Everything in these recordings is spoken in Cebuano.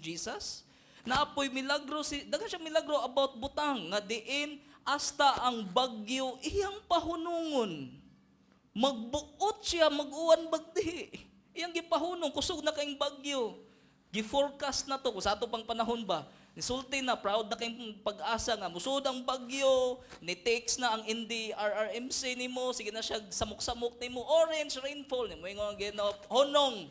Jesus. Naa poy milagro si daghan siya milagro about butang nga diin hasta ang bagyo iyang pahunungon. Magbuot siya, mag-uwan bagdi. Iyang gipahunong, kusog na kayong bagyo. Gi-forecast na to, kung sa ato pang panahon ba, nisulti na, proud na kayong Pag-asa nga, musud ang bagyo, ni text na ang NDRRMC nimo, sige na siya samok-samok nimo, orange rainfall, nimo ingon ang Ginoo, "Honong."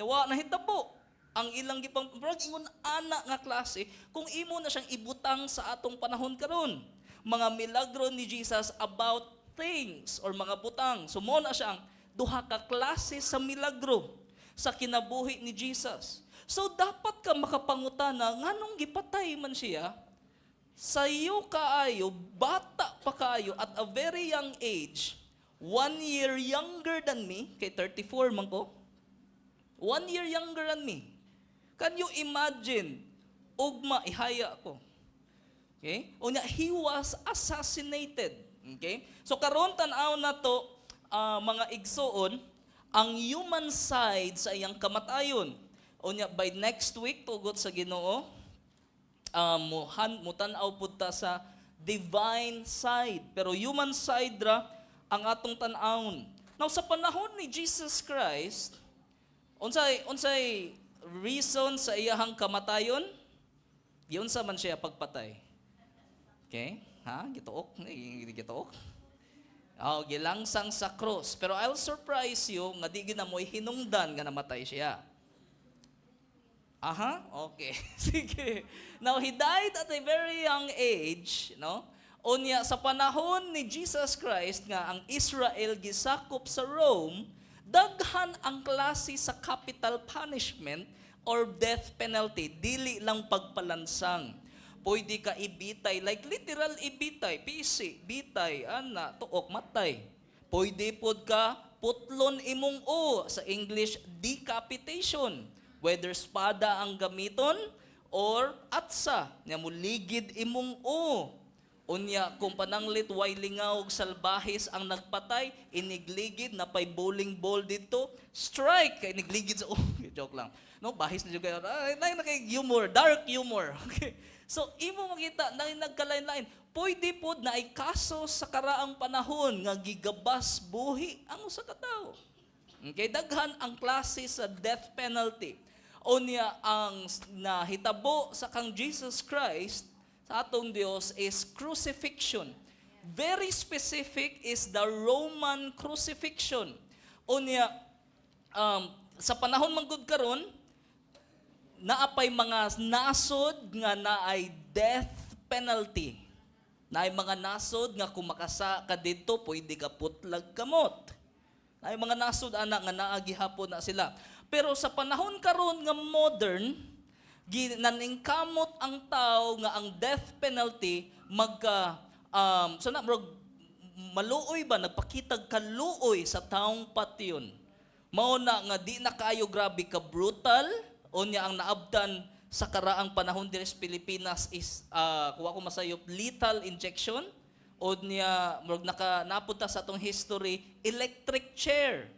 Wa nahitabo ang ilang gipang murag ingon ana nga klase kung imo na siyang ibutang sa atong panahon karon, mga milagro ni Jesus about things or mga butang. So mo na siyang duha ka klase sa milagro sa kinabuhi ni Jesus. So dapat ka makapangutana nganong gipatay man siya sayo kaayo, bata pa kaayo, at a very young age, 1 year younger than me, kay 34 man ko. 1 year younger than me. Can you imagine? Ugma, ihaya ko. Okay? Unya, he was assassinated. Okay? So karon tan-aw na to, mga igsuon, ang human side sa iyang kamatayon. Unya, by next week, tugot sa Ginoo, mutan-aw pud ta sa divine side. Pero human side ra ang atong tan-awon. Now sa panahon ni Jesus Christ, unsay unsay reason sa iyahang kamatayon? Giunsa man siya pagpatay? Okay? Ha? Gituok? Eh, gituok? Oh, gilangsang sa cross. Pero I'll surprise you nga di gid na mo'y hinungdan nga namatay siya. Aha, okay. Sige. Now, he died at a very young age, no? Unya, sa panahon ni Jesus Christ nga ang Israel gisakop sa Rome, daghan ang klase sa capital punishment or death penalty, dili lang pagpalansang. Pwede ka ibitay, like literal ibitay, pisi, bitay, ana, tuok, matay. Pwede pod ka putlon imong o, sa English, decapitation. Whether espada ang gamiton or atsa, nga muligid imong o. Unya, kung pananglit way lingaw og salbahis ang nagpatay, inigligid na pay bowling ball dito, strike kay inigligid sa, oh, joke lang. No, bahis na jud kayo. Ay, na kay humor, dark humor. Okay. So imo makita na nagkalain-lain. Pwede pod na ay kaso sa karaang panahon nga gigabas buhi ang usa ka tawo. Okay, daghan ang klase sa death penalty. Unya ang nahitabo sa kang Jesus Christ sa atong Dios is crucifixion. Very specific is the Roman crucifixion. Unya sa panahon man gud karon, naapay mga nasod nga naay death penalty. Naay mga nasod nga kung makasa ka didto, pwede ka putlag kamot. Naay mga nasod ana nga naa gihapon na sila. Pero sa panahon karon nga modern, naningkamot ang tao nga ang death penalty magka so na murag maluoy ba, nagpakitag kaluoy sa taong patyon. Mao na nga di na kaayo grabe ka brutal. Unya ang naabtan sa karaang panahon diri sa Pilipinas is kuha ko masayop, lethal injection. Unya murag naka napunta sa atong history, electric chair.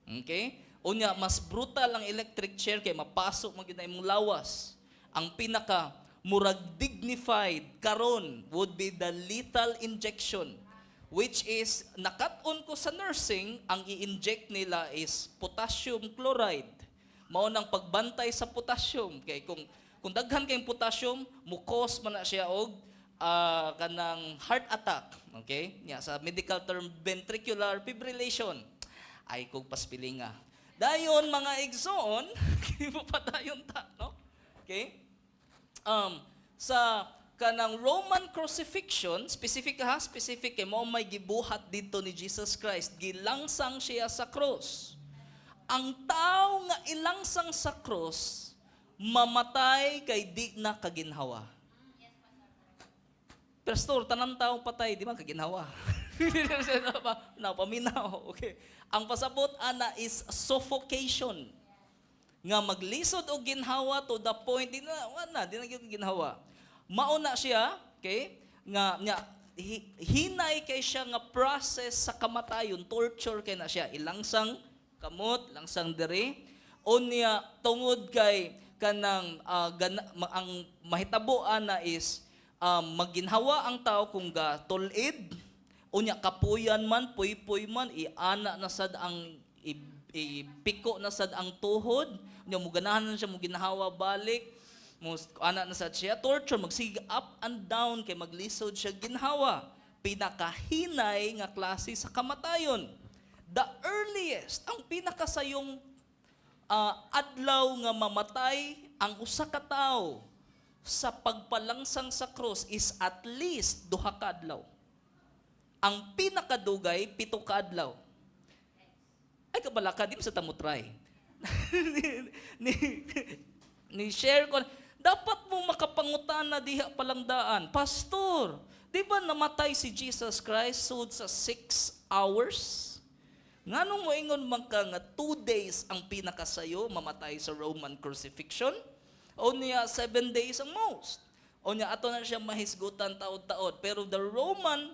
Okay? Unya mas brutal ang electric chair kay mapasok man gyud na imong lawas. Ang pinaka murag dignified karon would be the lethal injection, which is nakat-on ko sa nursing, ang i-inject nila is potassium chloride. Mao nang pagbantay sa potassium kay kung daghan kayong potassium, mo-cause man na siya og kanang heart attack. Okay? Nya sa medical term, ventricular fibrillation. Ay kog paspilinga. Dayon, mga igsoon, mo padayon ta, no? Okay? Sa kanang Roman crucifixion, specific ha, specific kay mao may gibuhat dito ni Jesus Christ, gilangsang siya sa cross. Ang tao nga ilangsang sa cross, mamatay kay di na kaginhawa. Pastor, tanang tao patay, di ba kaginhawa? Na paminaw. Okay. Ang pasabot ana is suffocation. Nga maglisod og ginhawa to the point di na wala, di na gyud ginhawa. Mao na siya, okay? Nga nya hinay kay siya nga process sa kamatayon, torture kay na siya. Ilangsang kamot, langsang diri. Unya tungod kay Kanang ang mahitabo ana is maginhawa ang tao kung ga tulid, unya kapuyan man, puypoy man, iana na sad ang ipiko na sad ang tuhod, unya muganahan na siya muginhawa balik, mo ana na sad siya torture, magsige up and down kay maglisod siya ginhawa. Pinakahinay nga klase sa kamatayon. The earliest, ang pinakasayong adlaw nga mamatay ang usa ka tawo sa pagpalangsang sa krus is at least 2 ka adlaw. Ang pinakadugay, 7 ka adlaw. Ay, kabalaka, di mo sa tamo try. Ni share ko, dapat mo makapangutana diha palang daan. "Pastor, di ba namatay si Jesus Christ sud sa 6 hours? Nganong moingon man ka nga 2 days ang pinakasayo mamatay sa Roman crucifixion? O niya, 7 days ang most?" O niya, ato na siya mahisgutan taod-taod. Pero the Roman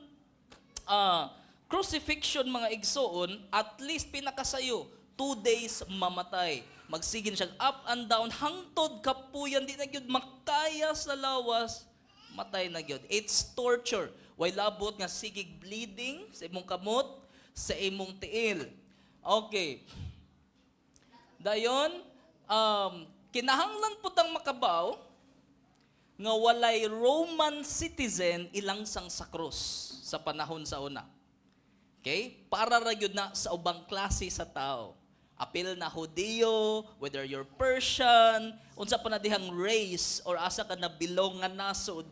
crucifixion, mga igsoon, at least pinakasayo, 2 days mamatay. Magsigin siya up and down, hangtod kapuyan, di na gyud makaya sa lawas, matay na gyud. It's torture. Way labot nga sigig bleeding sa imong kamot, sa imong tiil. Okay. Dayon, kinahanglan po tang makabaw nga walay Roman citizen ilangsang sa krus sa panahon sa una. Okay? Para ra gyud na sa ubang klase sa tao. Apil na Hudiyo, whether you're Persian, unsa pa na dihang race or asa ka na belong nga nasod,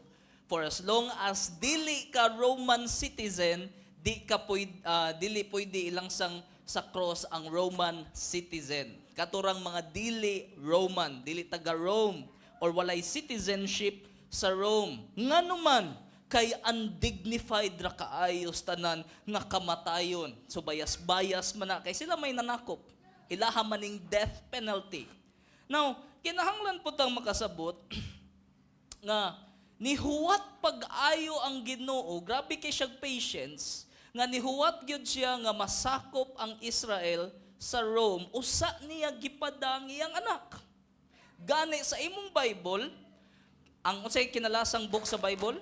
for as long as dili ka Roman citizen, di ka pwede, dili pwede ilangsang sa cross ang Roman citizen. Katurang mga dili Roman, dili taga Rome or walay citizenship sa Rome. Ngano man, kay undignified ra kaayos tanan nga kamatayon. So bayas-bayas man na kay sila may nanakop. Ilaha maning death penalty. Now, kinahanglan po tang makasabot nga nihuwat pag-ayo ang Ginoo, grabe kay siyang patience, nga nihuwat gyud siya nga masakop ang Israel sa Rome, usa niya gipada ang iyang anak. Gani sa imong Bible, ang unsay kinalasang book sa Bible?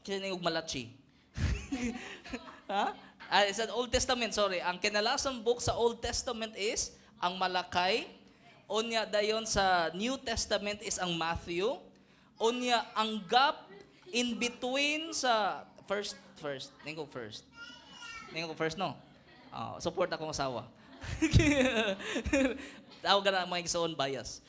Kini og Malachi. Ha? Ah, sa Old Testament, sorry. Ang kinalasang book sa Old Testament is ang Malakay. Unya dayon sa New Testament is ang Matthew. Unya ang gap in between sa first first, ningo first. Ningo first, no. Ah, support akong asawa. Tawag na mga igsoon bias.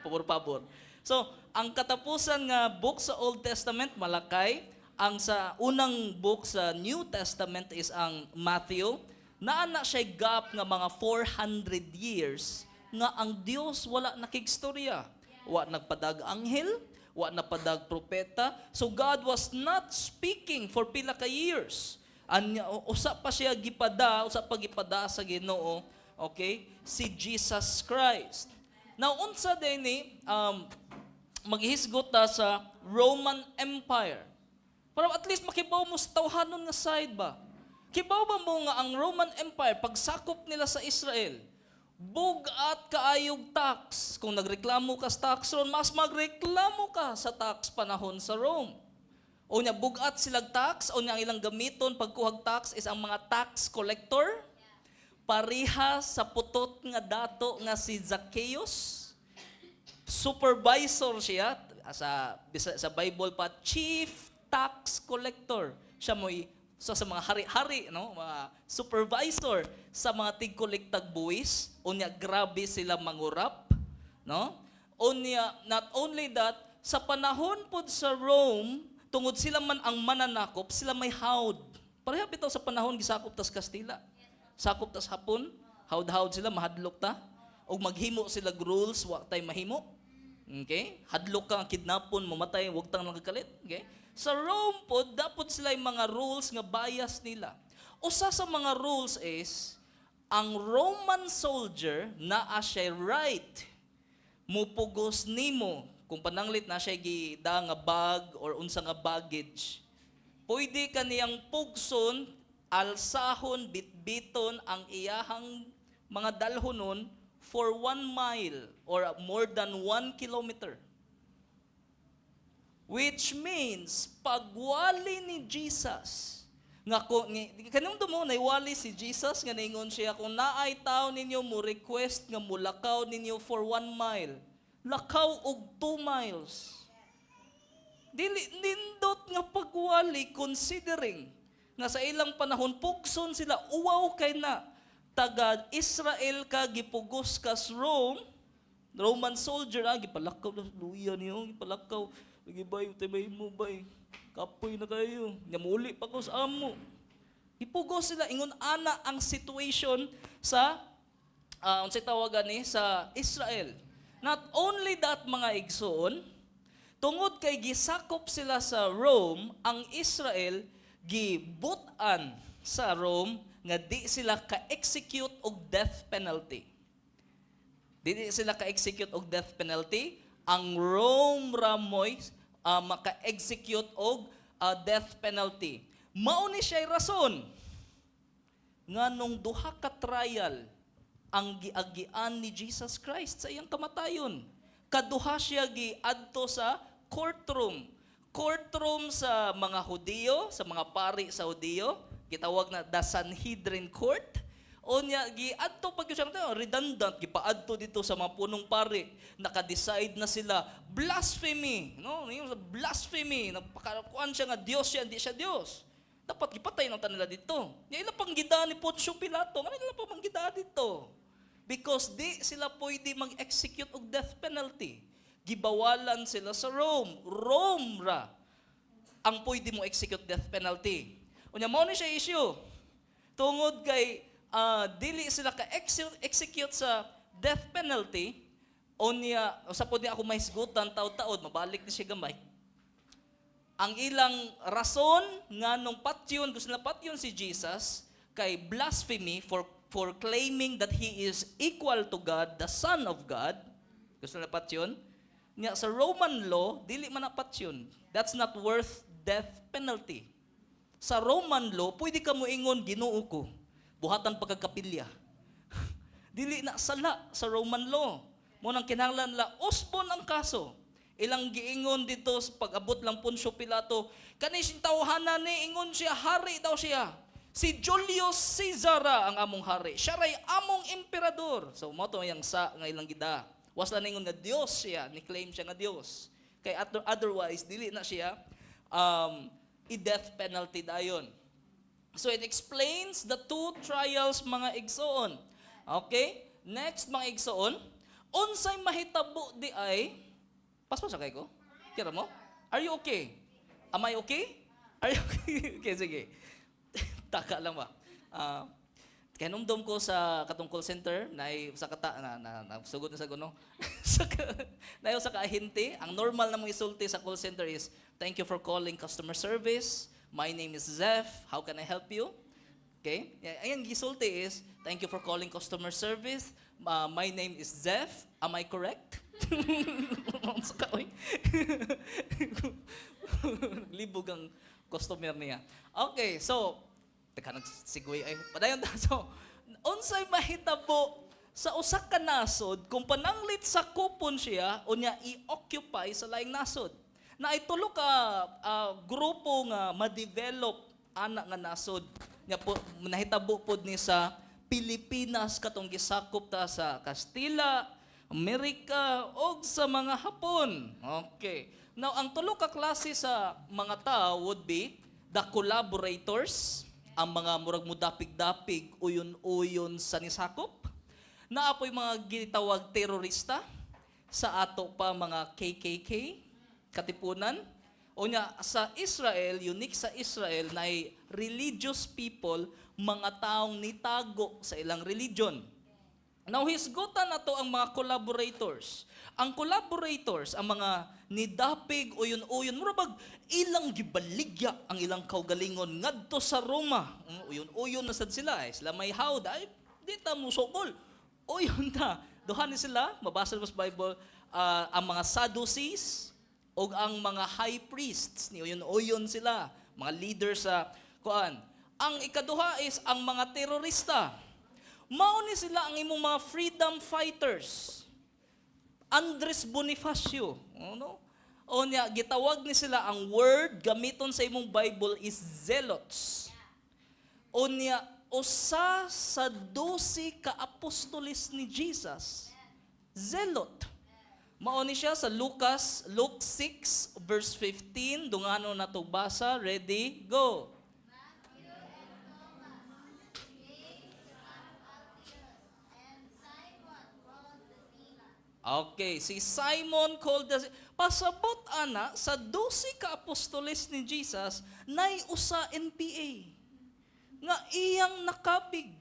Pabor-pabor. So, ang katapusan nga book sa Old Testament, Malakay, ang sa unang book sa New Testament is ang Matthew. Naa na siya gap nga mga 400 years nga ang Dios wala nakigstorya. Wa nagpadag anghel, wa napadag propeta. So God was not speaking for pila ka years. Anya, usa pa siya gipada, usa pa gipada sa Ginoo, okay? Si Jesus Christ. Now unsa din ni maghisgot ta sa Roman Empire. Para at least makibaw mo sa tawhanon nga side ba. Kibaw ba mo nga ang Roman Empire, pagsakop nila sa Israel, bugat kaayog tax? Kung nagreklamo ka sa tax ron, mas magreklamo ka sa tax panahon sa Rome. O nya bugat silag tax, o nya ang ilang gamiton pagkuhag tax is ang mga tax collector. Pareha sa putot nga dato nga si Zacchaeus. Supervisor siya sa Bible pa, chief tax collector. Siya mo'y so sa mga hari-hari, no, mga supervisor sa mga tig-kolektag buwis. Unya grabe sila mangurap, no? Unya not only that, sa panahon pod sa Rome, tungod sila man ang mananakop, sila may hawd. Pareha bitaw sa panahon gisakop tas Kastila. Sakop tas Hapon, hawd-hawd sila, mahadlok ta. Og maghimo sila rules, wa tay mahimo. Okay? Hadlok ka kidnapon, mamatay, wag tang nakakalit. Okay? Sa Rome po, dapat sila yung mga rules nga bias nila. Usa sa mga rules is, ang Roman soldier naa siya right mupugos nimo kung pananglit na siya gida nga bag or unsa nga baggage. Pwede ka niyang pugson, alsahon, bitbiton ang iyahang mga dalhonon for 1 mile or more than 1 kilometer. Which means, pagwali ni Jesus, nga ko, kanang mo, naiwali si Jesus, nga naingon siya, "Kung naay tao ninyo mo request nga mulakaw ninyo for 1 mile, lakaw og 2 miles." Dili nindot nga pagwali, considering nga sa ilang panahon pugson sila, uwaw kay na taga Israel ka, gipugos ka sa Rome, Roman soldier, gipalakaw na luya niyo, gipalakaw lagi bay, utay mo bay, kapoy na kayo nya, muli pa ko sa amo. Gipugos sila. Ingon ana ang situation sa unsay tawagan ni sa Israel. Not only that, mga igsoon, tungod kay gisakop sila sa Rome, ang Israel gibut-an sa Rome nga di sila ka-execute og death penalty. Di sila ka-execute og death penalty. Ang Rome ra moy maka-execute og death penalty. Mao ni siya'y rason nga nung duha ka trial ang giagian ni Jesus Christ sa iyang kamatayon. Kaduha siya giadto sa courtroom. Courtroom sa mga Hudiyo, sa mga pari sa Hudiyo, gitawag na the Sanhedrin Court. Unya giadto pag siya, redundant, gipaadto dito sa mga punong pari. Naka-decide na sila, blasphemy, no? Yung blasphemy, nagpakakuan siya nga Dios siya, hindi siya Dios. Dapat gipatay ng nila dito. Nya ila pang gidaan ni Poncio Pilato, ngano ila pa mang gidaan dito? Because di sila pwede mag-execute og death penalty. Gibawalan sila sa Rome. Rome ra ang pwede mo execute death penalty. Unya mao ni siya issue. Tungod kay dili sila ka-execute sa death penalty, unya usa pod ni ako mahisgutan taud-taud, mabalik ni siya gamay. Ang ilang rason nga nung patyon, gusto nila patyon si Jesus, kay blasphemy for claiming that he is equal to God, the Son of God. Gusto nila patyon. Nya sa Roman law, dili man na patyon. That's not worth death penalty. Sa Roman law, pwede ka mo ingon, "Ginoo ko." Buhatan pa kag kapilya. Dili na sala sa Roman law. Mao nang kinahanglan la usbon ang kaso. Ilang giingon dito sa pag-abot lang Poncio Pilato, "Kani siyang tawhana ni ingon siya hari daw siya. Si Julius Caesar ra ang among hari. Siya ray among emperador." So mao to yang sa nga ilang gida. Was lang ningon nga Dios siya, ni claim siya nga Dios. Kay otherwise dili na siya i-death penalty dayon. So it explains the two trials, mga igsoon. Okay? Next, mga igsoon, unsay mahitabo di ay paspas kay ko? Kira mo? Are you okay? Am I okay? Are you okay? Okay, sige. Taka lang ba? Kaya numdum ko sa katong call center na sa kata na sugod na sa guno. Na sa kaahente, ang normal na mong isulti sa call center is, "Thank you for calling customer service. My name is Zeph. How can I help you?" Okay? Ayan, gisulti is, "Thank you for calling customer service. My name is Zeph. Am I correct?" Unsa ka, oy? Libog ang customer niya. Okay, so, teka, nagsigway ay. Padayon ta. So, unsay mahitabo sa usa ka nasod kung pananglit sakupon siya unya i-occupy sa laing nasod? Na ay tulo ka grupo nga ma-develop ana nga nasod. Nya po nahitabo pod ni sa Pilipinas katong gisakop ta sa Kastila, Amerika og sa mga Hapon. Okay. Now, ang tulo ka klase sa mga tao would be the collaborators, ang mga murag mudapig-dapig, uyon-uyon sa nisakop. Naa poy mga gitawag terorista, sa ato pa mga KKK, Katipunan. O nya sa Israel, unique sa Israel na ay religious people, mga taong nitago sa ilang religion. Now, hisgutan na to ang mga collaborators. Ang collaborators, ang mga nidapig uyon-uyon, mura bag ilang gibaligya ang ilang kaugalingon ngadto sa Roma. Uyon-uyon na sad sila eh. Sila may hawd, ay di ta mo sukol. Uyon ta. Duha ni sila, mabasa mo sa Bible, ang mga Sadducees o ang mga high priests ni uyon-uyon sila, mga leaders sa kuan. Ang ikaduha is ang mga terorista. Mao ni sila ang imong mga freedom fighters. Andres Bonifacio, ano? O niya, gitawag ni sila, ang word gamiton sa imong Bible is zealots. O niya, usa sa 12 ka apostoles ni Jesus, zealot. Mao ni siya sa Lucas, Luke 6 verse 15, dungano na to basa, ready, go. Matthew and Thomas, James son of Alphaeus, and Simon called the Zealot. Okay, si Simon called the. Pasabot ana sa 12 ka apostoles ni Jesus, nay usa NPA nga iyang nakabig.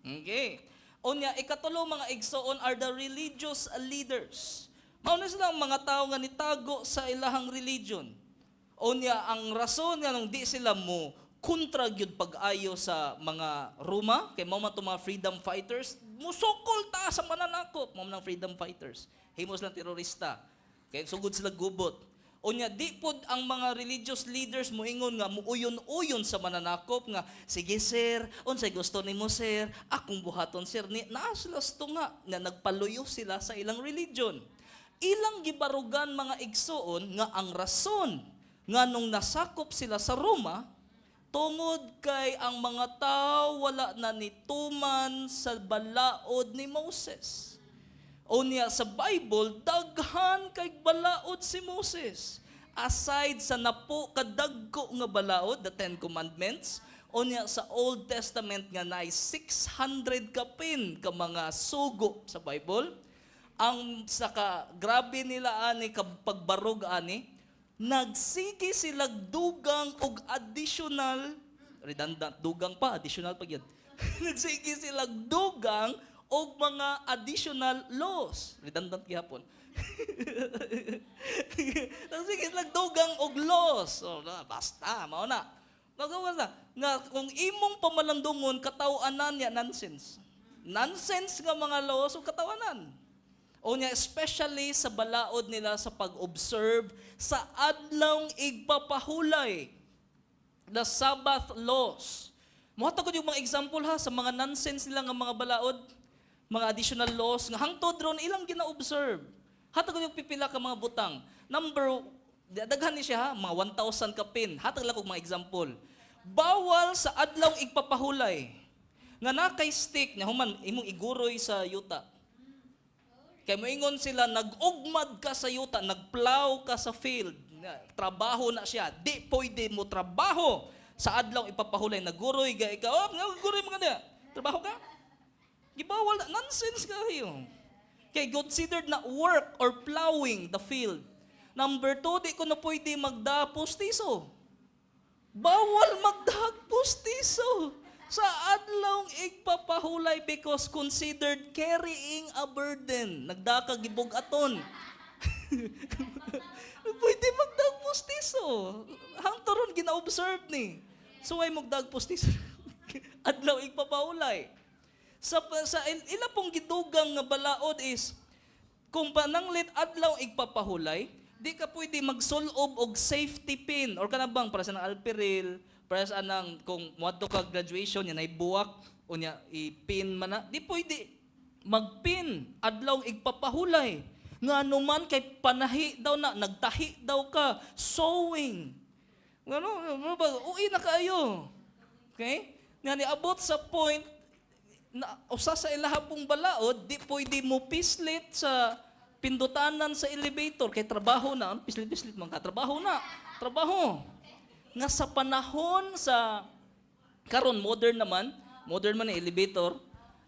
Okay. Unya, ikatulo, mga igsoon, are the religious leaders. Mao na silang mga tao nga nitago sa ilahang religion. Unya, ang rason nga nung di sila mo kontra gyud pag-ayo sa mga Roma kay mao man to mga freedom fighters, musukol ta sa mananakop, mao man ang freedom fighters, himo silang terorista kay sugod sila gubot. Unya, di pod ang mga religious leaders moingon nga muuyon-uyon sa mananakop nga, "Sige sir, unsay gusto nimo sir, akong buhaton sir." Ni naa sila nga na nagpaluyo sila sa ilang religion. Ilang gibarugan, mga igsoon, nga ang rason nga nung nasakop sila sa Roma tungod kay ang mga tao wala na nituman sa balaod ni Moses. Unya, sa Bible, daghan kay balaod si Moses. Aside sa napo kadagko nga balaod, the Ten Commandments, unya sa Old Testament nga naay 600 kapin ka mga sugo sa Bible, ang saka grabe nila ani pagbarog ani, nagsige sila dugang og additional, redundant, dugang pa, additional pa gyud. Nagsige sila dugang og mga additional laws. Redundant gihapon. Nagsige sila dugang og laws. So, na, basta, mao na. Magawa na. Nga kung imong pamalandungon, katawanan niya, nonsense. Nonsense nga mga laws o katawanan. O niya, especially sa balaod nila sa pag-observe sa adlawng igpapahulay, the Sabbath laws. Mohatag ko yung mga example ha sa mga nonsense nila nga mga balaod, mga additional laws nga hangtod ron ilang gina-observe. Hatag ko yung pipila ka mga butang. Number daghan ni siya ha, mga 1,000 kapin. Hatag lang kog mga example. Bawal sa adlawng igpapahulay nga na kay stick nga human imong iguroy sa yuta. Kay moingon sila, nag-ugmad ka sa yuta, nagplow ka sa field, trabaho na siya. Di pwede mo trabaho sa adlaw ipapahulay, naguroy ga ikaw, oh, naguroy mga niya. Trabaho ka? Gibawal na, nonsense kayo. Kay considered na work or plowing the field. Number 2, di ko na pwede magda pustiso. Bawal magdag pustiso sa adlawng igpapahulay because considered carrying a burden. Nagdaka gibug-aton. Pwede magdag pustiso. Hangtod ron gina-observe ni. So ay magdag pustiso adlaw igpapahulay. Sa ila pong gidugang nga balaod is kung pananglit adlaw igpapahulay, di ka pwede magsulob og safety pin or kanabang para sa nang alperil, para sa anang kung muadto ka graduation yan ay buwak unya i-pin man na, di pwede magpin adlaw igpapahulay. Nga man kay panahi daw na, nagtahi daw ka, sewing. Ano, ano ba, uwi na kaayo. Okay? Nga niabot sa point na usa sa ilaha pong balaod, di pwede mo pislit sa pindutanan sa elevator kay trabaho na, pislit-pislit man ka, trabaho na, trabaho. Nga sa panahon sa karon modern naman, modern man ang elevator,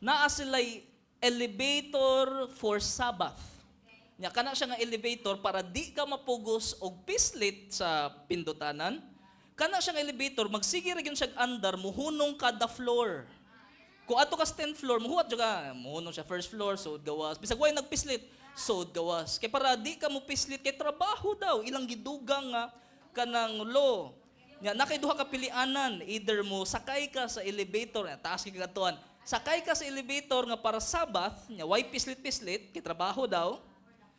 naa sila'y elevator for Sabbath. Nya kana siya nga elevator para di ka mapugos og pislit sa pindutanan. Kana siya nga elevator, magsige ra gyud siya andar, muhunong kada floor. Kung ato ka sa 10th floor, muhuwat jud ka, muhunong siya first floor, sud gawas. Bisag way nagpislit, sud gawas. Kay para di ka mo pislit kay trabaho daw, ilang gidugang nga kanang law. Nya nakay duha ka pilianan, either mo sakay ka sa elevator, nga taas kay katuan. Sakay ka sa elevator nga para Sabbath, nya way pislit-pislit, kay trabaho daw,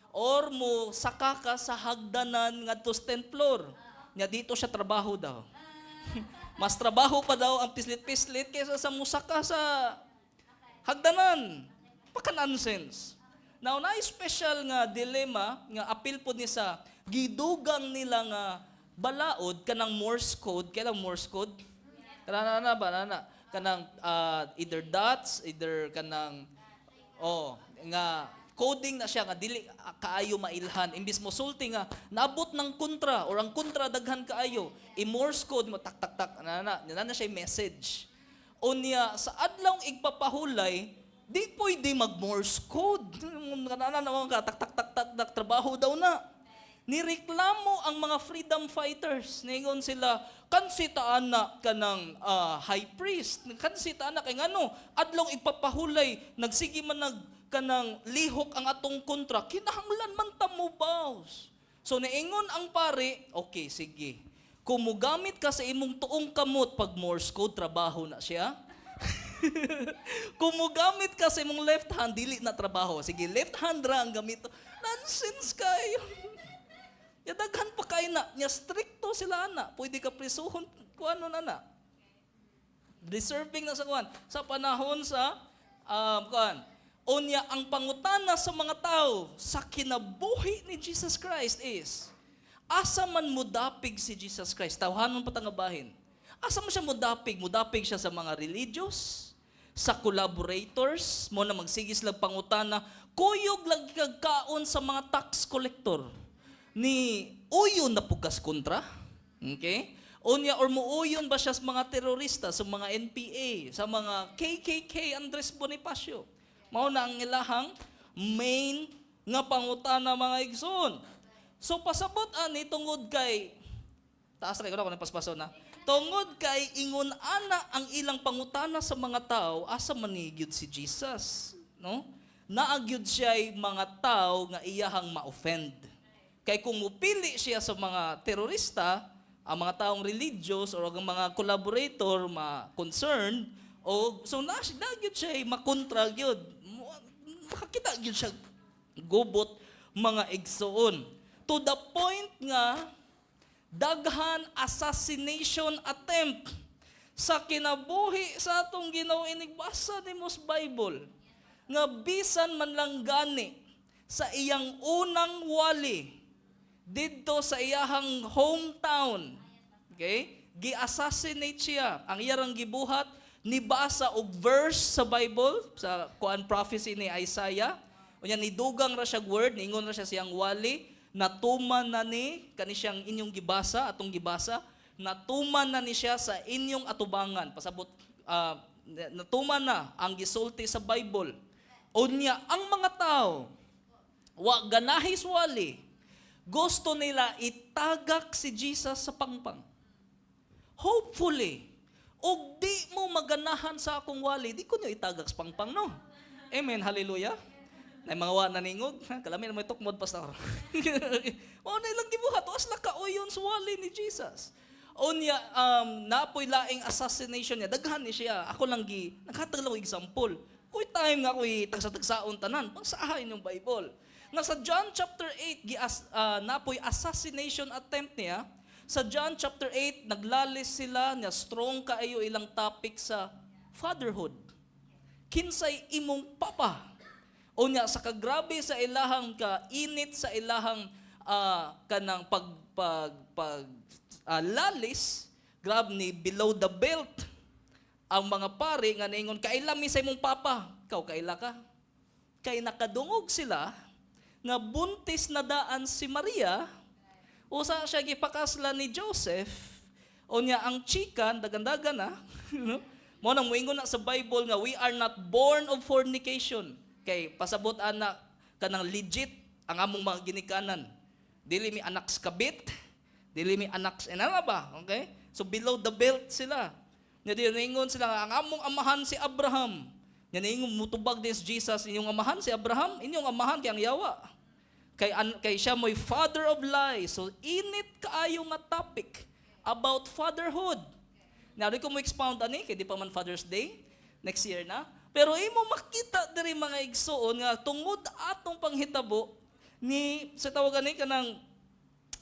or mo saka ka sa hagdanan ngadto sa 10th floor. Nya dito siya trabaho daw. Mas trabaho pa daw ang pislit-pislit kaysa sa musaka sa Hagdanan. Paka nonsense. Now, na special nga dilemma nga apil po ni sa gidugang nila nga balaod, kanang Morse code. Kailang Morse code? Kana na ba na kanang either dots, either kanang, oh, nga coding na siya nga dili kaayo mailhan. Imbis mo sulti nga naabot ng kontra or ang kontra daghan kaayo, i-Morse code mo, tak tak tak na na na, na siya message. Unya sa adlawng igpapahulay, di pwede mag Morse code na na na ka tak tak tak tak tak, trabaho daw na. Nireklamo ang mga freedom fighters. Ningon sila, kansitaan na kanang high priest. Kansitaan na kay ngano, adlong igpapahulay, nagsige man nag kanang lihok ang atong kontra, kinahanglan man ta mo bows. So niingon ang pare, "Okay, sige. Kung mugamit ka sa imong tuong kamot pag Morse code, trabaho na siya. Kung mugamit ka sa imong left hand, dili na trabaho. Sige, left hand ra ang gamit." Nonsense kayo. Ya daghan pa kay na, nya strikto sila ana. Pwede ka prisuhon kung ano na na. Deserving na sa kuan. Sa panahon sa kuan. Unya ang pangutana sa mga tao sa kinabuhi ni Jesus Christ is, asa man mudapig si Jesus Christ? Tawhanon pa nga bahin. Asa man siya mudapig? Mudapig siya sa mga religious, sa collaborators, mo na magsige sila pangutana, kuyog lagi kag kaon sa mga tax collector. Ni uyon na pugas kontra. Okay? Unya or muuyon ba siya sa mga terorista, sa mga NPA, sa mga KKK, Andres Bonifacio? Mao na ang ilahang main nga pangutana, mga igsoon. So pasabot ani, tungod kay taas ra ko na paspaso na. Tungod kay ingon ana ang ilang pangutana sa mga tao, asa man ni gyud si Jesus, no? Naa gyud siya mga tao nga iyahang ma-offend. Kay kung mupili siya sa mga terorista, ang mga taong religious or ang mga collaborator ma-concerned o so na gyud siya makontra gyud. Makakita gyud siya gubot, mga igsoon. To the point nga daghan assassination attempt sa kinabuhi sa atong Ginoo. Inigbasa nimo sa Bible nga bisan man lang gani sa iyang unang wali didto sa iyahang hometown, okay, gi-assassinate siya. Ang iyang gibuhat, nibasa og verse sa Bible, sa kuan, prophecy ni Isaiah. Unya nidugang ra siya word, niingon ra siya siyang wali, "Natuman na ni kani siyang inyong gibasa, atong gibasa, natuman na ni siya sa inyong atubangan." Pasabot natuman na ang gisulti sa Bible. Unya ang mga tao wa ganahi wali, gusto nila itagak si Jesus sa pangpang. Hopefully, og di mo maganahan sa akong wali, di ko niyo itagak sa pangpang, no? Amen, hallelujah. Na mga wa naningog, ha, kalami na mo itukmod, pastor. Mao na ilang gibuhat, was la kauyon sa wali ni Jesus. Unya, napoy laing assassination niya, daghan ni siya. Ako lang gi, naghatag lang ko example. Kuy time nga ako'y tagsa-tagsaon tanan, pagsahay yung Bible. Nga sa John chapter 8, gi napoy assassination attempt niya. Sa John chapter 8, naglalis sila niya, strong kaayo ilang topic sa fatherhood. Kinsay imong papa? Unya sa kagrabe sa ilahang kainit sa ilahang kanang pag pag pag lalis, grab ni below the belt ang mga pari nga niingon, "Kaila mi sa imong papa, ikaw kaila ka?" Kay nakadungog sila nga buntis na daan si Maria, usa siya gipakasla ni Joseph. Unya ang chika dagan-dagan na, no? Mo nang moingon na sa Bible nga we are not born of fornication, kay pasabot ana kanang legit ang among mga ginikanan, dili mi anak sa kabit, dili mi anak sa inana ba, okay? So below the belt sila. Nya di niingon sila nga ang among amahan si Abraham. Nya niingon, mutubag din si Jesus, "Inyong amahan si Abraham? Inyong amahan kay ang yawa." Kay siya mo'y father of lies. So init kaayo nga topic about fatherhood. Now, di ko mo expound ani kay di pa man Father's Day, next year na. Pero imo makita diri, mga igsoon, nga tungod atong panghitabo ni sa tawagan ni kanang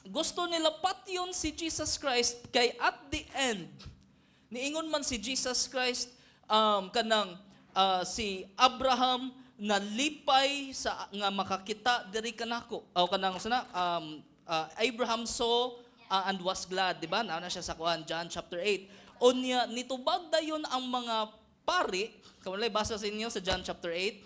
gusto nila patyon si Jesus Christ, kay at the end niingon man si Jesus Christ kanang si Abraham nalipay sa nga makakita diri kanako. O kanang sana Abraham saw and was glad, di ba? Naa na siya sa kuan, John chapter 8. Unya nitubag dayon ang mga pari, kamalay basa sa inyo sa John chapter 8.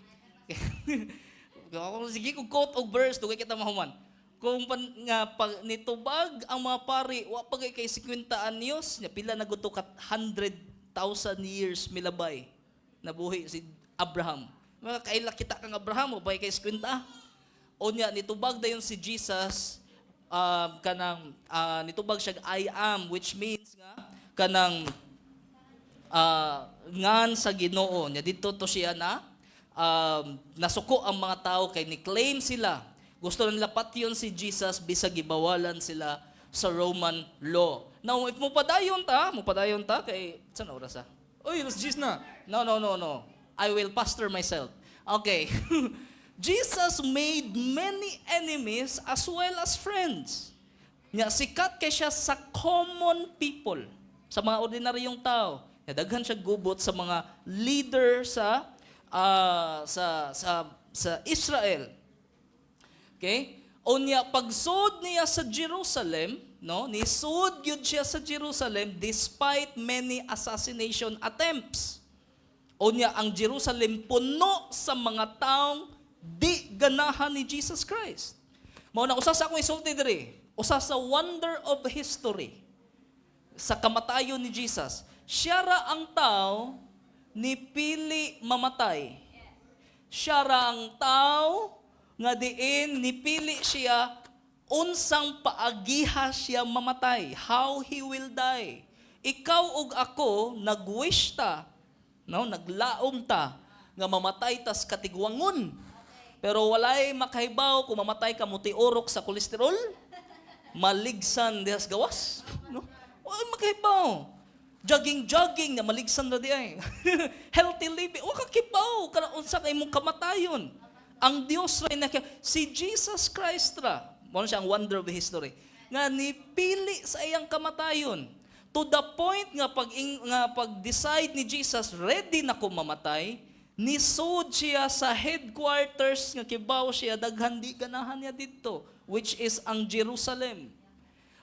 Kung sige kung quote og verse, dugay kita mahuman. Kung pan, nga pag nitubag ang mga pari, wa pa kay 50 anyos, nya pila na gud to ka 100,000 years milabay nabuhi si Abraham. Mga kaila kita kang Abraham, wa pa kay 50. Unya nitubag dayon si Jesus, kanang nitubag siya, "I am," which means nga kanang ngan sa Ginoo nya. Didto to siya na nasuko ang mga tao kay ni claim sila, gusto na nila patyon si Jesus bisag gibawalan sila sa Roman law. Now, if mo padayon ta kay saan oras ah? Uy, alas 10 na. No, no, no, no, I will pastor myself. Okay. Jesus made many enemies as well as friends. Nya sikat kay siya sa common people, sa mga ordinaryong tao. Nya daghan siya gubot sa mga leader sa Israel. Okay? Unya pagsud niya sa Jerusalem, no? Nisud gyud siya sa Jerusalem despite many assassination attempts. Unya ang Jerusalem puno sa mga taong di ganahan ni Jesus Christ. Mao na usa sa akong isulti diri, usa sa wonder of history sa kamatayon ni Jesus. Siya ra ang tao ni pili mamatay. Siya ra ang tao nga diin nipili siya unsang paagiha siya mamatay, how he will die. Ikaw ug ako nagwish ta, no, naglaom ta nga mamatay tas katigwangon. Pero walay makahibaw kung mamatay ka mutiurok sa kolesterol, maligsan dihas gawas, no? Walay makahibaw. Jogging jogging na maligsan na di ay. Healthy living, wa ka kibaw kana unsa kay imong kamatayon. Ang Dios ra na si Jesus Christ ra. Mao na siya ang wonder of history. Nga nipili sa iyang kamatayon. To the point nga pag decide ni Jesus, "Ready na ko mamatay," nisud siya sa headquarters nga kibaw siya daghan di ganahan niya didto, which is ang Jerusalem.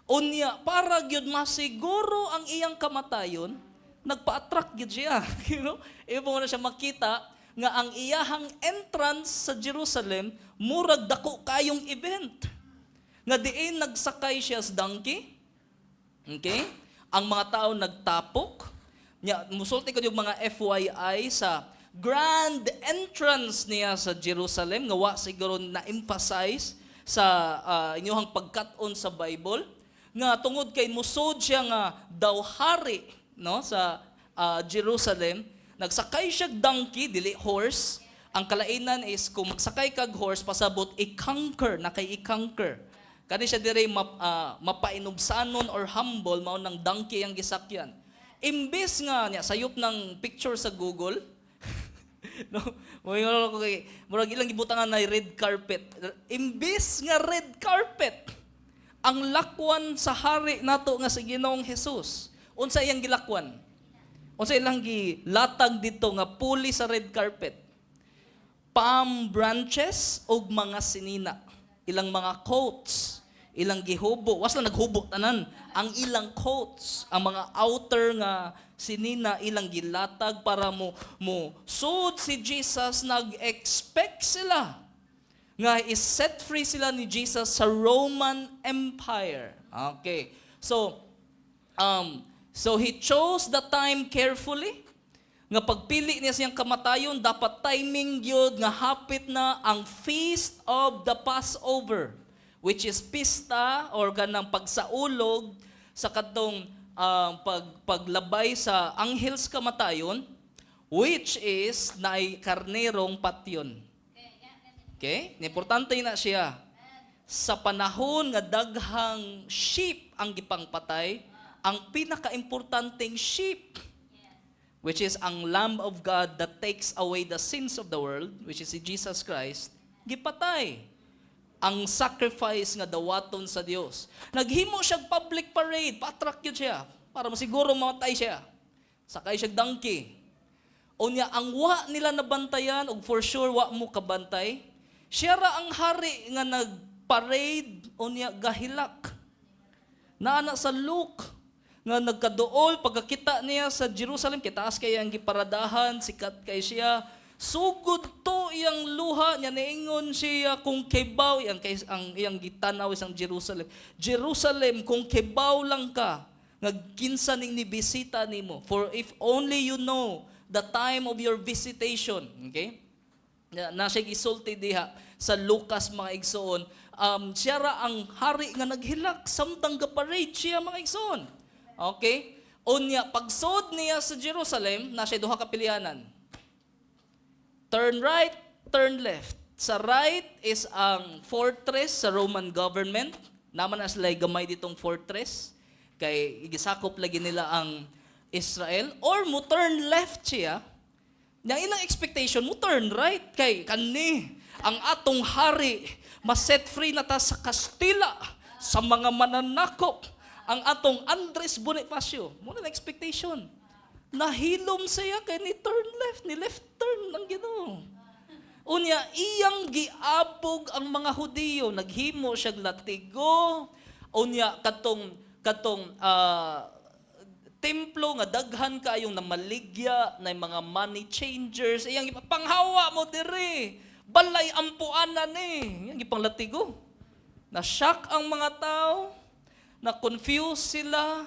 Unya para gyud masiguro ang iyang kamatayon, nagpa-attract gyud siya. Imo na siya makita nga ang iyahang entrance sa Jerusalem murag dako kayong event. Nga diin nagsakay siya sa donkey. Okay? Ang mga tao nagtapok. Nya musulti ko yung mga FYI sa grand entrance niya sa Jerusalem nga wa siguro na-emphasize sa inyong pagkat-on sa Bible, nga tungod kay musod siya nga daw hari, no, sa Jerusalem, nagsakay siya donkey, dili horse. Ang kalainan is kung magsakay kag horse, pasabot i-conquer na kay i-conquer kani siya dire mapainubsanon or humble, mao nang donkey ang gisakyan. Imbes nga niya sayop ng picture sa Google, no, mo ko kay murag ilang gibutangan na red carpet. Imbes nga red carpet ang lakwan sa hari nato nga si Ginoong Hesus, unsa iyang gilakwan? Unsa ilang gilatag dito nga puli sa red carpet? Palm branches ug mga sinina. Ilang mga coats, ilang gihubo. Was lang naghubo tanan. Ang ilang coats, ang mga outer nga sinina, ilang gilatag para mo sud si Jesus, nag-expect sila nga is-set free sila ni Jesus sa Roman Empire. Okay. So he chose the time carefully. Nga pagpili niya siyang kamatayon, dapat timing gyud nga hapit na ang Feast of the Passover, which is pista or kanang pagsaulog sa kadtong paglabay sa anghel sa kamatayon, which is naay karnerong patyon. Okay? Importante na siya. Sa panahon nga daghang sheep ang gipangpatay, ang pinakaimportanteng sheep, which is ang Lamb of God that takes away the sins of the world, which is si Jesus Christ, gipatay. Ang sacrifice nga dawaton sa Dios. Naghimo siya public parade, pa-attract yun siya, para masiguro mamatay siya. Sakay siya donkey. Unya ang wa nila nabantayan og for sure wa mo kabantay. Siya ra ang hari nga nag-parade unya gahilak. Naa na sa Luke nga nagkaduol pagkakita niya sa Jerusalem, kitaas kay ang giparadahan, sikat kay siya. Sugod to iyang luha niya, niingon siya, kung kibaw iyang kay ang iyang gitanaw isang Jerusalem. "Jerusalem, kung kibaw lang ka nga kinsa ning nibisita nimo. For if only you know the time of your visitation." Okay? Na siya gisulti diha sa Lucas, mga igsoon. Siya ra ang hari nga naghilak samtang gaparade siya, mga igsoon. Okay? Unya pagsod niya sa Jerusalem, na siya duha ka pilianan. Turn right, turn left. Sa right is ang fortress sa Roman government. Naman na sila gamay ditong fortress kay gisakop lagi nila ang Israel, or mo turn left siya. Yang ilang expectation, mo turn right kay kani ang atong hari, ma-set free na ta sa Kastila, sa mga mananakop, ang atong Andres Bonifacio. Mo na expectation. Nahilom siya kay ni turn left, ni left turn ang Ginoo. Unya iyang giabog ang mga Hudiyo, naghimo siya latigo. Unya katong katong templo nga daghan kaayong namaligya na mga money changers, iyang panghawa mo diri. Balay ampuanan ni, iyang gipanglatigo. Na-shock ang mga tao, na-confuse sila.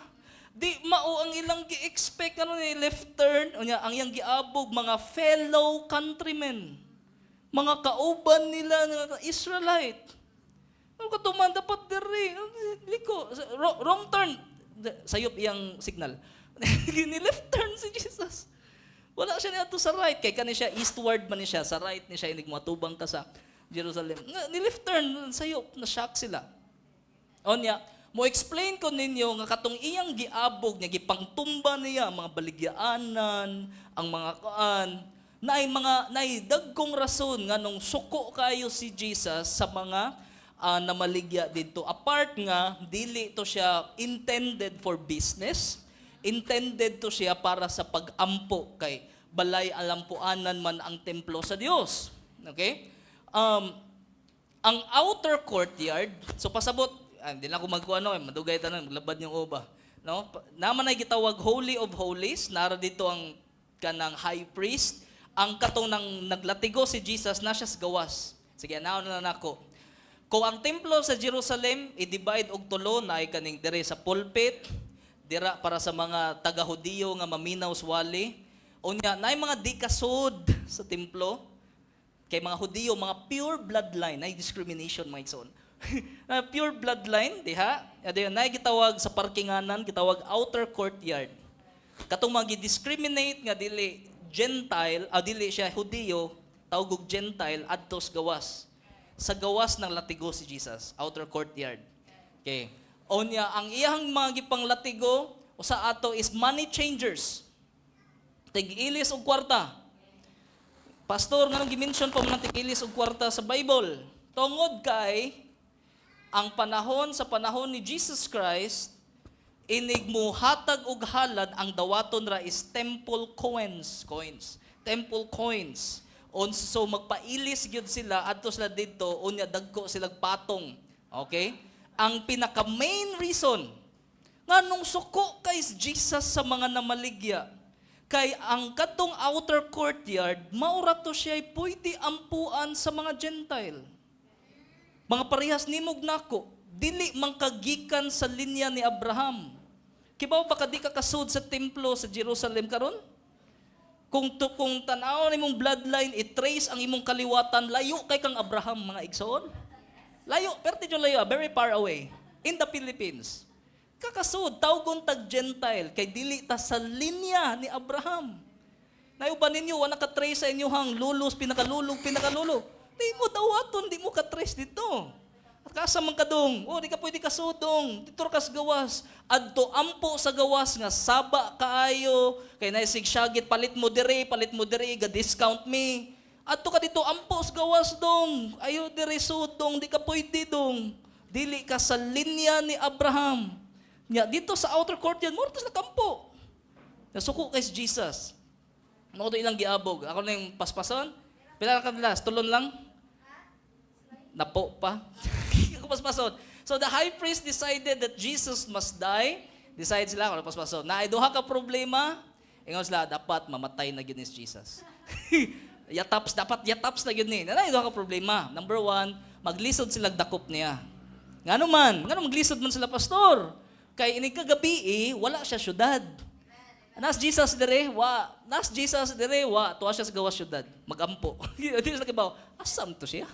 Di mao ang ilang gi-expect ano ni left turn, unya ang iyang giabog mga fellow countrymen. Mga kauban nila nga Israelite. Ano ka tuman dapat diri? Liko, wrong turn. Sayop iyang signal. Ni left turn si Jesus. Wala siya niadto sa right kay kani siya, eastward man ni siya, sa right ni siya inig moatubang ka sa Jerusalem. Nga, ni left turn, sayop, na shock sila. Onya, mo explain ko ninyo nga katong iyang giabog niya, gipangtumba niya ang mga baligyaanan, ang mga kuan, naay mga naay dagkong rason nga nung suko kayo si Jesus sa mga namaligya didto. Apart nga dili to siya intended for business, intended to siya para sa pag-ampo kay balay alampuanan man ang templo sa Dios. Okay? Ang outer courtyard, so pasabot, hindi na ako magkuano, eh, madugay tanan, maglabad yung uba. No? Naman ay gitawag Holy of Holies, nara dito ang kanang high priest, ang katong nang naglatigo si Jesus na siya sa gawas. Sige, naon na nako. Kung ang templo sa Jerusalem i-divide og tulo, naay kaning dire sa pulpit, dira para sa mga taga-Hudiyo nga maminaw sa wali. Unya naay mga di kasud sa templo kay mga Hudiyo, mga pure bloodline, ay discrimination, mga igsoon. Na pure bloodline diha, adi naay gitawag sa parkinganan, gitawag outer courtyard. Katong mga discriminate nga dili Gentile, dili siya Hudiyo, tawag og Gentile adto sa gawas. Sa gawas ng latigo si Jesus, outer courtyard. Okay. Onya ang iyang mga gipanglatigo sa ato is money changers. Tig-ilis og kwarta. Pastor, nganong gi-mention pa man ang tig-ilis og kwarta sa Bible? Tungod kay ang panahon sa panahon ni Jesus Christ, inig mo hatag og halad, ang dawaton ra is temple coins, coins, temple coins. On so magpailis gyud sila adto sila didto, unya dagko sila patong. Okay? Ang pinaka main reason nganong suko kay Jesus sa mga namaligya kay ang katong outer courtyard maura to siya pwede ampuan sa mga Gentile. Mga parehas nimog nako, dili man kagikan sa linya ni Abraham. Kibaw ba ka di ka kasud sa templo sa Jerusalem karon? Kung tan-aw nimong bloodline, i-trace ang imong kaliwatan, layo kay kang Abraham, mga igsoon. Layo, perti yung layo, very far away. In the Philippines. Kakasud, tawgon tag Gentile, kay dili ta sa linya ni Abraham. Nayuban ninyo, wala ka-trace sa inyong lulos, pinakalulog, pinakalulo. Di mo dawaton, di mo ka-trace dito. At kasa man kadong, oh, di ka pwede kasudong, dito ra kas gawas. Adto ampo sa gawas nga saba kaayo, kay naisig syagit, palit mo dire, ga discount me. Adto ka dito ampo sa gawas dong, ayo dire sudong, di ka pwede dong. Dili ka sa linya ni Abraham. Nya dito sa outer courtyard, mo sa kampo. Nasuko kay Jesus. Mao to ilang giabog. Ako na yung paspason. Pila ka kadlas? Tulon lang? Napo pa. Ako paspason. So the high priest decided that Jesus must die. Decide sila, ako na paspason. Na duha ka problema. Ingon sila, dapat mamatay na gyud ni Jesus. Yataps, dapat yataps na gyud ni. Na duha ka problema. Number one, maglisod sila dakop niya. Ngano man? Ngano maglisod man sila, pastor? Kay inig kagabi eh, wala siya syudad. Nas Jesus dire, wa. Nas Jesus dire, wa. Tuwa siya sa gawas syudad. Magampo. Di sila kibaw, asam to siya.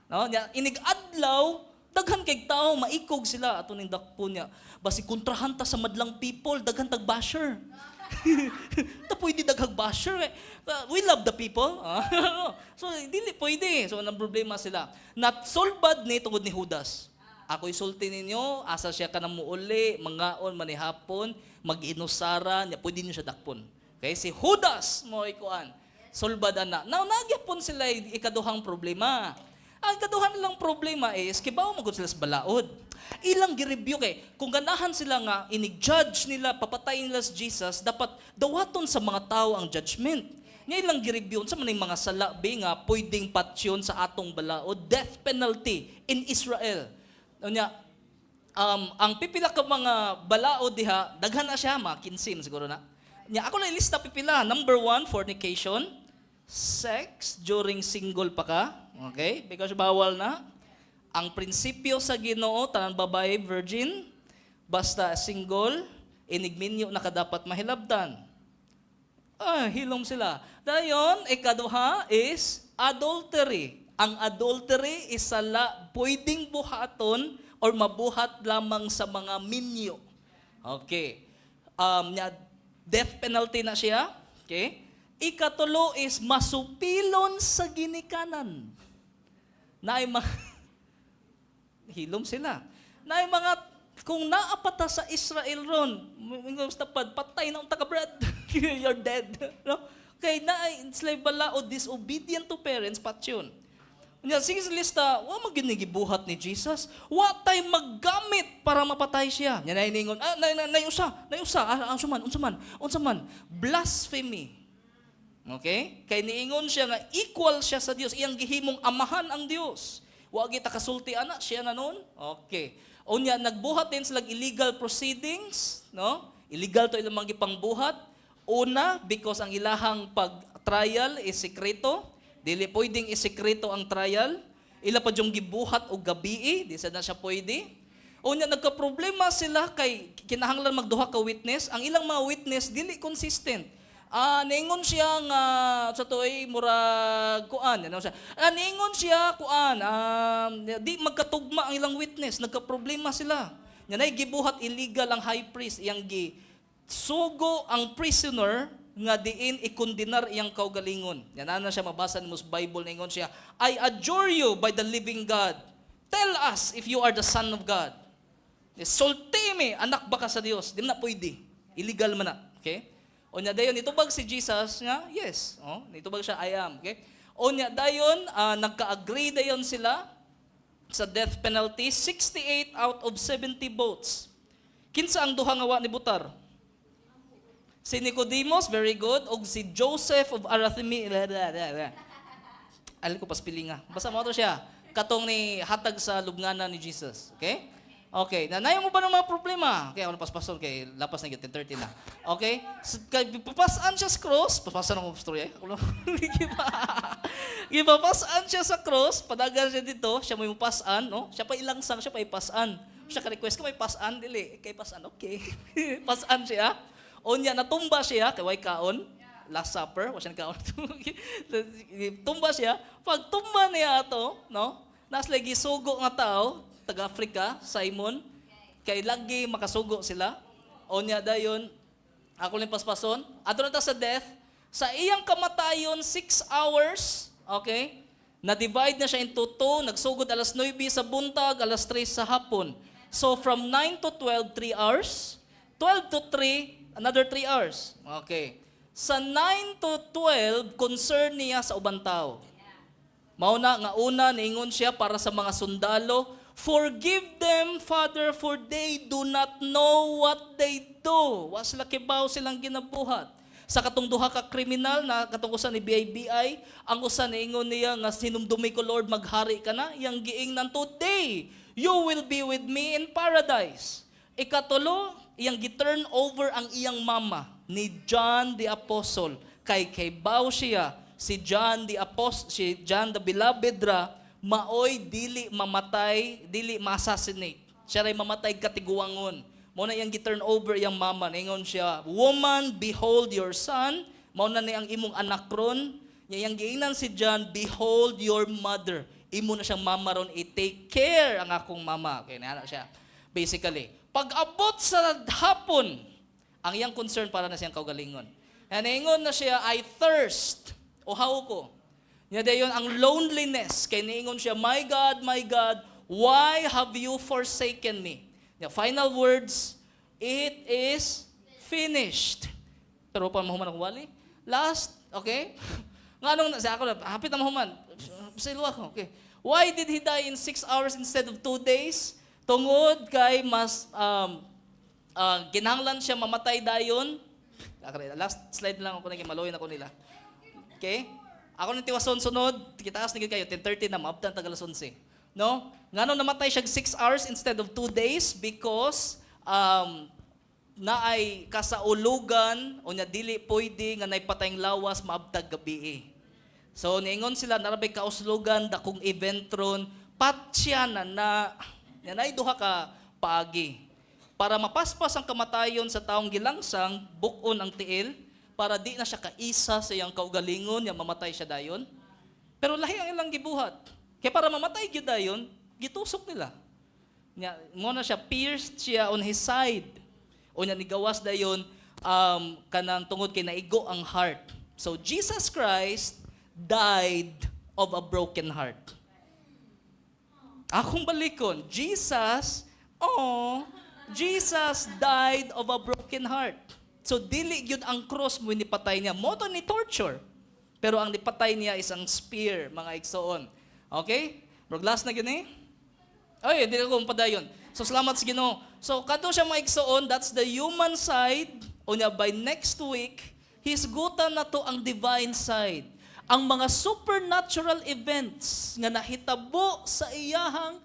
No? Nya, inig adlaw, daghan kay tao, maikog sila ato ning dakpo niya. Basi kontrahan ta sa madlang people, daghan tag basher. Ta pwede daghag basher eh. We love the people. So dili pwede. So nang problema sila. Natsulbad ni tungod ni Judas. Ako'y sulti ninyo, asa siya ka na muuli, mangaon, manihapon, mag-inusara, niya, pwede niyo siya dakpon. Okay? Si Judas mo ikuan. Sulbad na. Now, nagyapon sila ikaduhang problema. Ang ikaduhan nilang problema is, kibaw magud sila sa balaod. Ilang gi-review kay, kung ganahan sila nga, inig-judge nila, papatayin nila si Jesus, dapat dawaton sa mga tao ang judgment. Nga ilang gi-review, sa man yung mga sala be nga pwedeng patyon sa atong balaod, death penalty in Israel. Unya, ang pipila ka mga balaod diha, daghan na siya, mga 15 siguro na. Nya, ako na ilista pipila. Number one, fornication, sex during single pa ka, okay? Because bawal na. Ang prinsipyo sa Ginoo, tanan babae virgin, basta single, inigminyo na ka dapat mahilabtan. Ah, hilom sila. Dayon, ikaduha is adultery. Ang adultery is sala pwedeng buhaton or mabuhat lamang sa mga minyo. Okay. Nya, death penalty na siya. Okay. Ikatulo is masupilon sa ginikanan. Naay mga hilom sila. Naay mga kung naapata sa Israel ron, tapad, patay na unta ka, brad. You're dead. No? Kay naay sila balaod, disobedient to parents, patyon. Nya sige sa lista, wa man gyud ni gibuhat ni Jesus. Wa tay maggamit para mapatay siya. Nya nay ningon, ah, nay, nay, nay usa, nay usa, ah, unsa man, unsa man, unsa man, blasphemy. Okay? Kay niingon siya nga equal siya sa Dios, iyang gihimong amahan ang Dios. Wa kita kasulti ana siya na noon. Okay. Unya nagbuhat din sila illegal proceedings, no? Illegal to ilang mga gipangbuhat. Una, because ang ilahang pag-trial is sekreto. Dili pwedeng isekreto ang trial. Ila pa yung gibuhat og gabii, di sad na siya pwede. Unya nagka-problema sila kay kinahanglan magduha ka witness. Ang ilang mga witness dili consistent. Ah, niingon siya nga sa toy murag kuan, ano siya. Ah, niingon siya kuan, di magkatugma ang ilang witness, nagka-problema sila. Nya nay gibuhat illegal ang high priest, iyang gi sugo ang prisoner nga diin ikondenar iyang kaugalingon. Yan na siya mabasa nimo sa Bible, ningon siya, "I adjure you by the living God. Tell us if you are the Son of God." Sulti mi, anak ba ka sa Dios? Di na pwede. Illegal man na. Okay? O nya dayon nitubag si Jesus nga, "Yes." Oh, nitubag siya, "I am." Okay? O nya dayon nagka-agree dayon sila sa death penalty, 68 out of 70 votes. Kinsa ang duha nga wa ni butar? Si Nicodemus, very good, og si Joseph of Arimathea. Alin ko pas pilinga. Basta mo to siya. Katong ni hatag sa lubnganan ni Jesus. Okay? Okay. Nanayo mo ba ng mga problema? Okay, ako na paspason kay lapas na 10:30 na. Okay? So, kay papasan siya sa cross, papasan ako story ay. Ako lang. Gipapasan siya sa cross, padagan siya dito, siya mo yung pasan, no? Siya pa ilangsang, siya pa ipasan. Siya ka-request ka may pasan, dili. Kay pasan, okay. Pasan siya. Unya, natumba siya, kay way kaon. Last Supper, wa siya kaon. Tumba siya. Pag tumba niya ato, no? Nas lagi sugo nga tao, taga-Africa, Simon, kay lagi makasugo sila. Unya dayon, ako lang paspason. Ato na ta sa death. Sa iyang kamatayon, 6 hours, okay? Na-divide na siya into two. Nagsugod alas 9 sa buntag, alas 3 sa hapon. So from 9 to 12, 3 hours. 12 to 3, another 3 hours. Okay. Sa 9 to 12, concern niya sa ubang tao. Mao na nga una niingon siya para sa mga sundalo, "Forgive them, Father, for they do not know what they do." Wa sila kibaw silang ginabuhat. Sa katong duha ka kriminal na katong usa ni BIBI, ang usa niingon niya nga, "Hinumdumi ko, Lord, maghari ka na," iyang giingnan, "Today you will be with me in paradise." Ikatulo, iyang gi-turn over ang iyang mama ni John the Apostle kay baw siya si John the Apostle, si John the Beloved ra maoy dili mamatay, dili ma-assassinate. Siya ray mamatay katiguangon. Mao na iyang gi-turn over iyang mama. Ningon siya, "Woman, behold your son." Mao na ni ang imong anak ron. Nya iyang giingnan si John, "Behold your mother." Imo na siyang mama ron, i-take care ang akong mama. Okay, na siya. Basically, pag abot sa hapon, ang iyang concern para na siyang kaugalingon. And niingon na siya, "I thirst." Uhaw ko. Nya dayon ang loneliness kay niingon siya, "My God, my God, why have you forsaken me?" The final words, "It is finished." Pero pa mahuman akong wali. Last, okay? Nga nung, sa ako na, hapit na mahuman. Sa ko, okay. Why did he die in 6 hours instead of 2 days? Tungod kay mas kinahanglan siya mamatay dayon. Last slide lang ako na maluoy na ko nila. Okay? Ako nang tiwason sunod, kitaas na gyud kayo 10:30 na maabtan tag alas 11. No? Ngano namatay siya 6 hours instead of 2 days? Because naay kasaulugan o nya dili pwede nga nay patayng lawas maabtag gabi eh. So niingon sila narabay kauslogan, dakong event ron, patya na na nya nay duha ka paagi. Para mapaspas ang kamatayon sa taong gilangsang, buk-on ang tiil para di na siya kaisa sa iyang kaugalingon, nya mamatay siya dayon. Pero lahi ang ilang gibuhat. Kaya para mamatay gyud dayon, gitusok nila. Nya mo na siya pierced siya on his side. O nya nigawas dayon kanang tungod kay naigo ang heart. So Jesus Christ died of a broken heart. Akong balikon, Jesus, oh, Jesus died of a broken heart. So dili gyud ang cross mo nipatay niya. Mao to ni torture. Pero ang nipatay niya is ang spear, mga igsoon. Okay? Bro, last na gyud eh. Ay, di ko padayon. So salamat sa Ginoo. So kadto siya, mga igsoon, that's the human side. Unya by next week, hisgutan na to ang divine side. Ang mga supernatural events nga nahitabo sa iyahang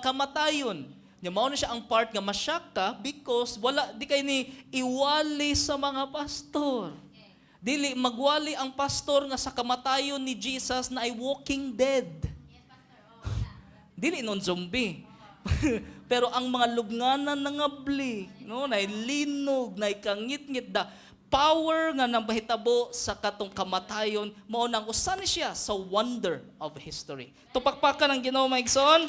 kamatayon. Nya mao na siya ang part nga ma-shock ka because wala di kay ni iwali sa mga pastor. Dili magwali ang pastor nga sa kamatayon ni Jesus na ay walking dead. Dili non zombie. Pero ang mga lubnganan nangabli, no, nay linog, nay kangitngit, the power nga nabahitabo sa katong kamatayon, mao nang usa ni siya sa wonder of history. Tupakpakan ang Ginoo, mga igsoon.